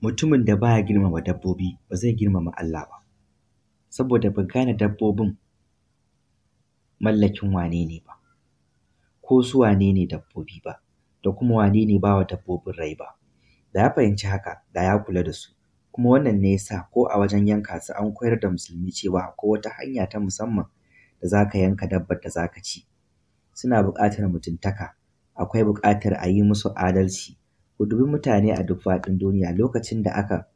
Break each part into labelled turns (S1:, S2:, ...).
S1: Mutumin da baya girmama dabbobi ba zai girmama Allah ba, saboda ba gane dabbobin mallakin wane ne ba, ko su wane ne dabbobi ba, da kuma wane ne ba wa dabbobin rai ba. Da ya fahimci haka, da ya kula da su. Kuma wannan ne ya sa ko a wajen yanka su an koyar da musulmi cewa akwai wata hanya ta musamman da za ka yanka dabbar da za ka ci. Suna buƙatar mutuntaka, akwai buƙatar a yi musu adalci. Ku dubi mutane a duk faɗin duniya lokacin da aka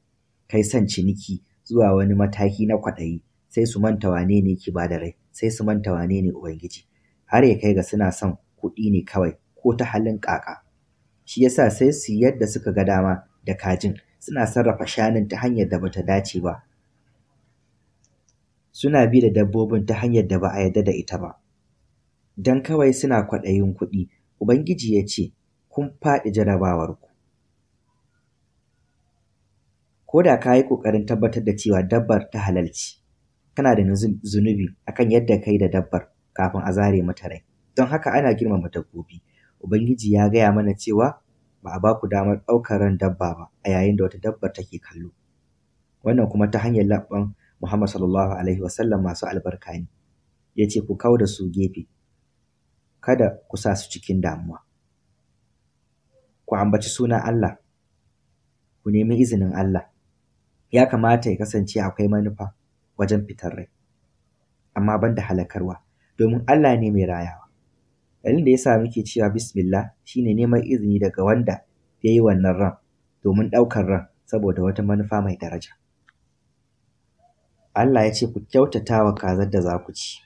S1: kai son ciniki zuwa wani mataki na kwaɗayi, sai su manta wane ne ke ba da rai, sai su manta wane ne Ubangiji, har ya kai ga suna son kuɗi ne kawai ko ta halin ƙaƙa. Shi ya sa sai su yi yadda suka ga dama da kajin, suna sarrafa shanun ta hanyar da ba ta dace ba. Suna bi da dabbobin ta hanyar da ba a yarda da ita ba, don kawai suna kwaɗayin kuɗi. Ubangiji ya ce, kun faɗi jarabawarku. Ko da ka yi ƙoƙarin tabbatar da cewa dabbar ta halal ce, kana da zunubi akan yadda ka yi da dabbar kafin a zare mata rai. Don haka ana girmama dabbobi. Ubangiji ya gaya mana cewa ba a ba ku damar ɗaukar ran dabba ba a yayin da wata dabbar take kallo. Wannan kuma ta hanyar leɓɓan Muhammad sallallahu alaihi wasallam masu albarka ne. Ya ce ku kau da su gefe, kada ku sa su cikin damuwa. Ku ambaci sunan Allah, ku nemi izinin Allah. Ya kamata ya kasance akwai manufa wajen fitar rai, amma ban da halakarwa, domin Allah ne mai rayawa. Dalilin da ya sa muke cewa bismillah shine neman izini daga wanda ya yi wannan ran domin ɗaukar ran saboda wata manufa mai daraja. Allah ya ce ku kyautata wa kazar da za ku ci,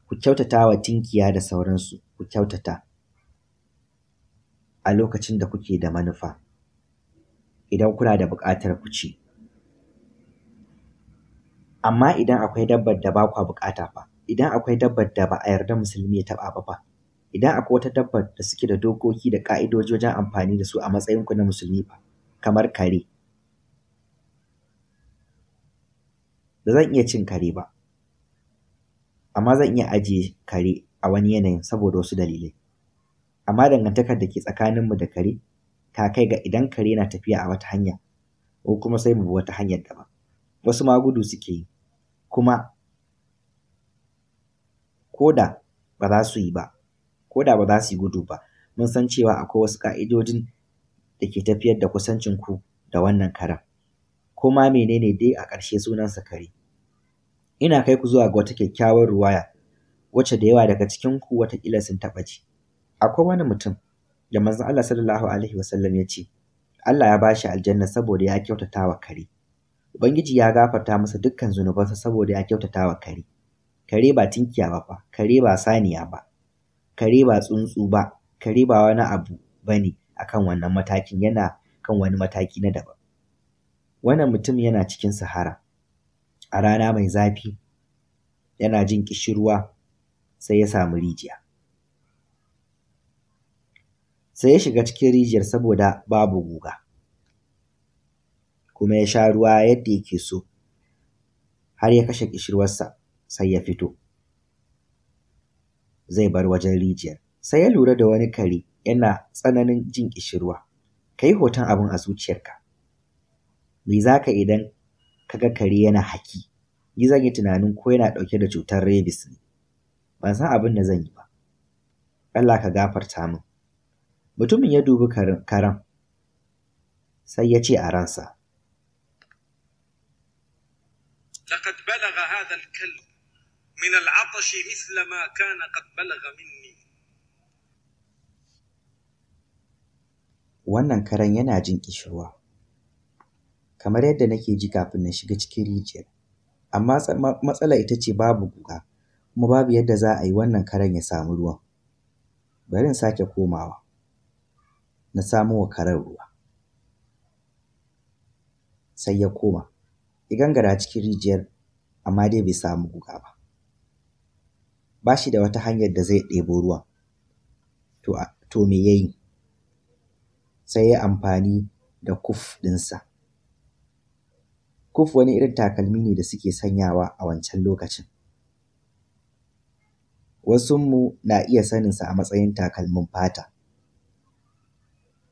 S1: ku kyautata wa tinkiya da sauransu, ku kyautata a lokacin da kuke da manufa, idan kuna da buƙatar ku ci. Amma idan akwai dabbar da ba kwa buƙata fa, idan akwai dabbar da ba a yarda musulmi ya taɓa ba fa, idan akwai wata dabbar da suke da dokoki da ƙa'idoji wajen amfani da su a matsayinku na musulmi fa, kamar kare. Ba zan iya cin kare ba, amma zan iya ajiye kare a wani yanayin saboda wasu dalilai. Amma dangantakar da ke tsakaninmu da kare ta kai ga idan kare yana tafiya a wata hanya, ko kuma sai mu bi wata hanyar daban. Wasu ma gudu suke yi, kuma ko da ba za su yi ba, ko da ba za su yi gudu ba, mun san cewa akwai wasu ƙa'idojin da ke tafiyar da kusancinku da wannan karen. Ko ma menene dai a ƙarshe sunansa kare. Ina kai ku zuwa ga wata kyakkyawar ruwaya wacce da yawa daga cikinku wataƙila sun taɓa ji. Akwai wani mutum da manzon Allah sallallahu alaihi wasallam ya ce, Allah ya ba shi aljanna saboda ya kyautata wa kare. Ubangiji ya gafarta masa dukkan zunubansa saboda ya kyautata wa kare. Kare ba tinkiya ba fa, kare ba saniya ba, kare ba tsuntsu ba, kare ba wani abu ba ne a kan wannan matakin, yana kan wani mataki na daban. Wannan mutum yana cikin sahara a rana mai zafi, yana jin ƙishirwa sai ya samu rijiya. Sai ya shiga cikin rijiyar saboda babu guga, kuma ya sha ruwa yadda yake so har ya kashe ƙishirwarsa, sai ya fito. Zai bar wajen rijiyar. Sai ya lura da wani kare yana tsananin jin ƙishirwa. Ka yi hoton abin a zuciyarka. Me za ka idan ka ga kare yana haki? Ni zan yi tunanin ko yana ɗauke da cutar rabies ne. Ban san abin da zan yi ba. Allah ka gafarta min. Mutumin ya dubi karen, sai ya ce a ransa,
S2: لقد بلغ هذا الكلب من العطش مثل ما كان قد بلغ مني.
S1: Wannan karen yana jin ƙishirwa, kamar yadda nake ji kafin na shiga cikin rijiyar. Amma matsala ita ce babu guga, kuma babu yadda za a yi wannan karen ya samu ruwan. Bari in sake komawa, na samo wa karen ruwa. Sai ya koma, ya gangara cikin rijiyar, amma dai bai samu guga ba. Ba shi da wata hanyar da zai ɗebo ruwan. To me ya yi? Sai ya yi amfani da kuf ɗinsa. Kuf wani irin takalmi ne da suke sanyawa a wancan lokacin. Wasunmu na iya saninsa a matsayin takalmin fata.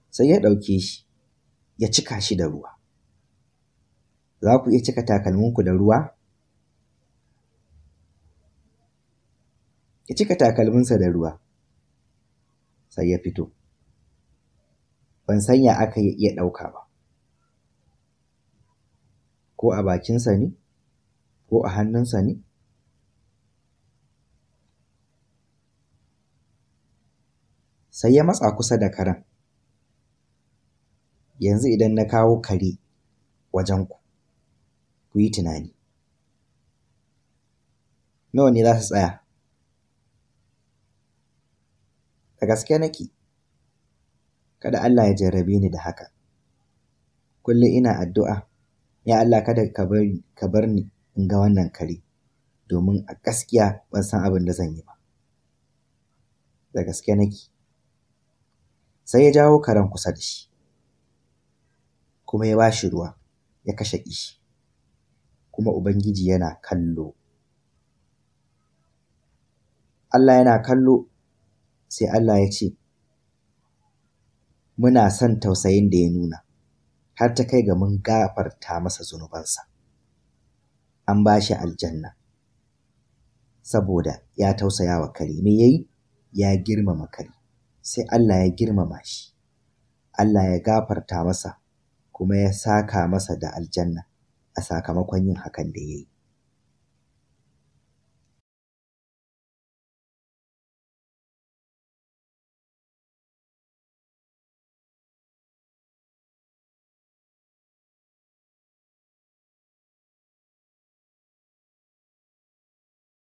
S1: Sai ya ɗauke shi, Ya cika shi da ruwa. Za ku iya cika takalminku da ruwa? Ya cika takalminsa da ruwa, sai ya fito. Ban san ya aka yi ya iya ɗauka ba. Ko a bakinsa ne? Ko a hannunsa ne? Sai ya matsa kusa da karen. Yanzu idan na kawo kare wajenku, ku yi tunani. Nawa ne za su tsaya? Da gaske nake, kada Allah ya jarrabe ni da haka. Kullum ina addu'a, ya Allah kada ka bar ni in ga wannan kare, domin a gaskiya ban san abin da zan yi ba. Da gaske nake. Sai ya jawo karen kusa da shi, kuma ya ba shi ruwa, ya kashe ƙishi. Kuma Ubangiji yana kallo. Allah yana kallo, sai Allah ya ce, muna son tausayin da ya nuna, har ta kai ga mun gafarta masa zunubansa. An ba shi aljanna, saboda ya tausaya wa kare. Me ya yi? Ya girmama kare. Sai Allah ya girmama shi. Allah ya gafarta masa kuma ya saka masa da aljanna a sakamakon yin hakan da ya yi.